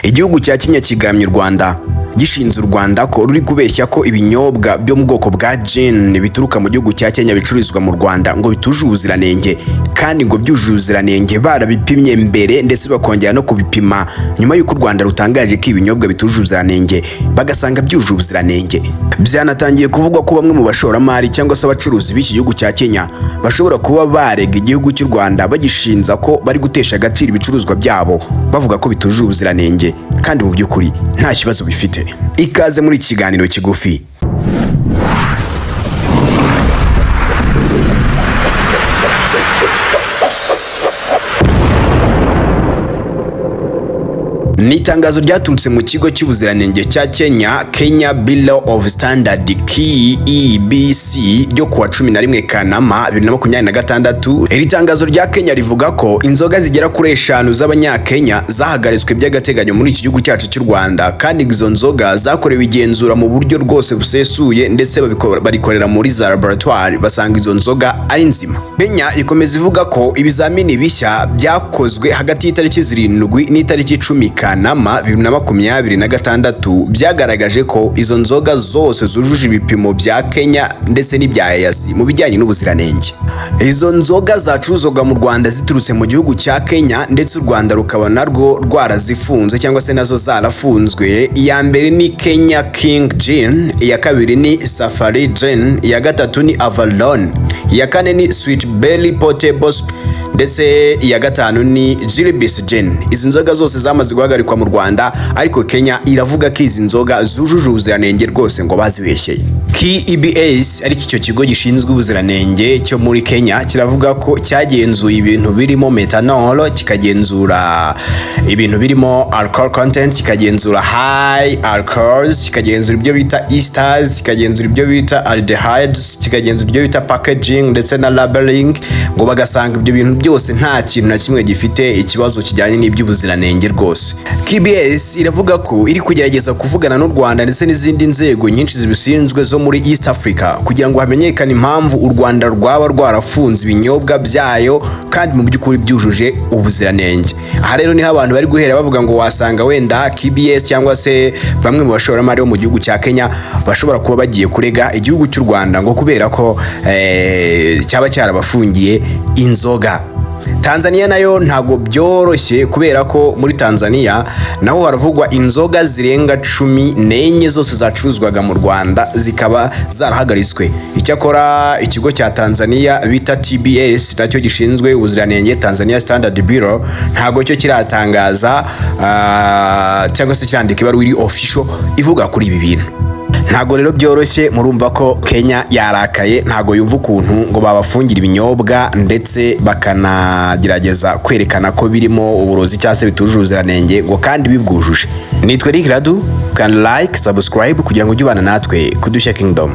Igihugu cya Kenya kigamye u Rwanda, gishinze u Rwanda ko ruri kubeshya ko ibinyobwa byo mu bwoko bwa gin bituruka mu gihugu cya Kenya bicururizwa mu Rwanda ngo bitujuje ubuziranenge, kandi ngo byujuje ubuziranenge barabipimye mbere, ndetse bakongera no kubipima nyuma y'uko u Rwanda rutangaje ko ibinyobwa bitujuje ubuziranenge, bagasanga byujuje ubuziranenge. Byanatangiye kuvugwa ko bamwe mu bashoramari cyangwa se abacuruzi b'iki gihugu cya Kenya bashobora kuba barega igihugu cy'u Rwanda, bagishinza ko bari gutesha agaciro ibicuruzwa byabo, bavuga ko bitujuje ubuziranenge kandi mu by'ukuri nta kibazo bifite. Ikaze muri iki kiganiro kigufi. Ni itangazo ryaturutse mu kigo cy'ubuziranenge cya Kenya, Kenya Bureau of Standard, KEBC, ryo kuwa 11 Kanama 2026. Iri tangazo rya Kenya rivuga ko inzoga zigera kuri eshanu z'Abanyakenya zahagaritswe by'agateganyo muri iki gihugu cyacu cy'u Rwanda, kandi izo nzoga zakorewe igenzura mu buryo rwose busesuye, ndetse barikorera muri za laboratoire, basanga izo nzoga ari nzima. Kenya ikomeza ivuga ko ibizamini bishya byakozwe hagati y'itariki 7 n'itariki 10 Kanama 2026 byagaragaje ko izo nzoga zose zujuje ibipimo bya Kenya ndetse n'ibya EAC mu bijyanye n'ubuziranenge. Izo nzoga zacuruzwaga mu Rwanda ziturutse mu gihugu cya Kenya, ndetse u Rwanda rukaba narwo rwarazifunze cyangwa se nazo zarafunzwe. Iya mbere ni Kenya King Gin, iya kabiri ni Safari Gin, iya gatatu ni Avalon, iya kane ni Sweet Belly Portable, ndetse iya gatanu ni Gilbey's Gin. Izi nzoga zose zamaze guhagarikwa mu Rwanda, ariko Kenya iravuga ko izi nzoga zujuje ubuziranenge rwose, ngo bazibeshyeye. KEBS, ariko icyo kigo gishinzwe ubuziranenge cyo muri Kenya, kiravuga ko cyagenzuye ibintu birimo methanol, kikagenzura ibintu birimo alcohol content, kikagenzura high alcohols, kikagenzura ibyo bita esters, kikagenzura ibyo bita aldehydes, kikagenzura ibyo bita packaging ndetse na labeling, ngo bagasanga ibyo bintu byose nta kintu na kimwe gifite ikibazo kijyanye n'iby'ubuziranenge rwose. KBS iravuga ko iri kugerageza kuvugana n'u Rwanda ndetse n'izindi nzego nyinshi zibishinzwe zo muri East Africa kugira ngo hamenyekane impamvu u Rwanda rwaba rwarafunze ibinyobwa byayo kandi mu by'ukuri byujuje ubuziranenge. Aha rero niho abantu bari guhera bavuga ngo wasanga wenda KBS cyangwa se bamwe mu bashoramari bo mu gihugu cya Kenya bashobora kuba bagiye kurega igihugu cy'u Rwanda ngo kubera ko cyaba cyarabafungiye inzoga. Tanzania nayo ntago byoroshye, kubera ko muri Tanzania naho haravugwa inzoga zirenga 14 zose zacuruzwaga mu Rwanda zikaba zarahagaritswe. Icyakora ikigo cya Tanzania bita TBS, nacyo gishinzwe ubuziranenge, Tanzania Standard Bureau, ntago cyo kiratangaza cyangwa se kirandika ibaruwa iri official ivuga kuri ibi bintu. Ntago rero byoroshye. Murumva ko Kenya yarakaye, ntago yumva ukuntu ngo babafungira ibinyobwa ndetse bakanagerageza kwerekana ko birimo uburozi cyangwa se bitujuje ubuziranenge, ngo kandi bibwujuje. Nitwe Rick Radu, can like, subscribe kugira ngo ujye ubana natwe kudushya Kingdom.